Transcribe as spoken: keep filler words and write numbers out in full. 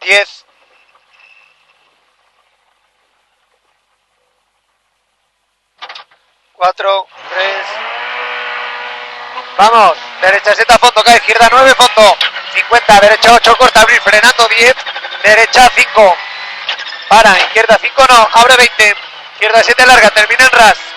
Diez. Cuatro, tres. Vamos, derecha siete a fondo, cae, izquierda nueve, fondo. Cincuenta, derecha ocho, corta, abrir, frenando, diez. Derecha cinco. Para, izquierda cinco, no, abre veinte. Izquierda siete, larga, termina en ras.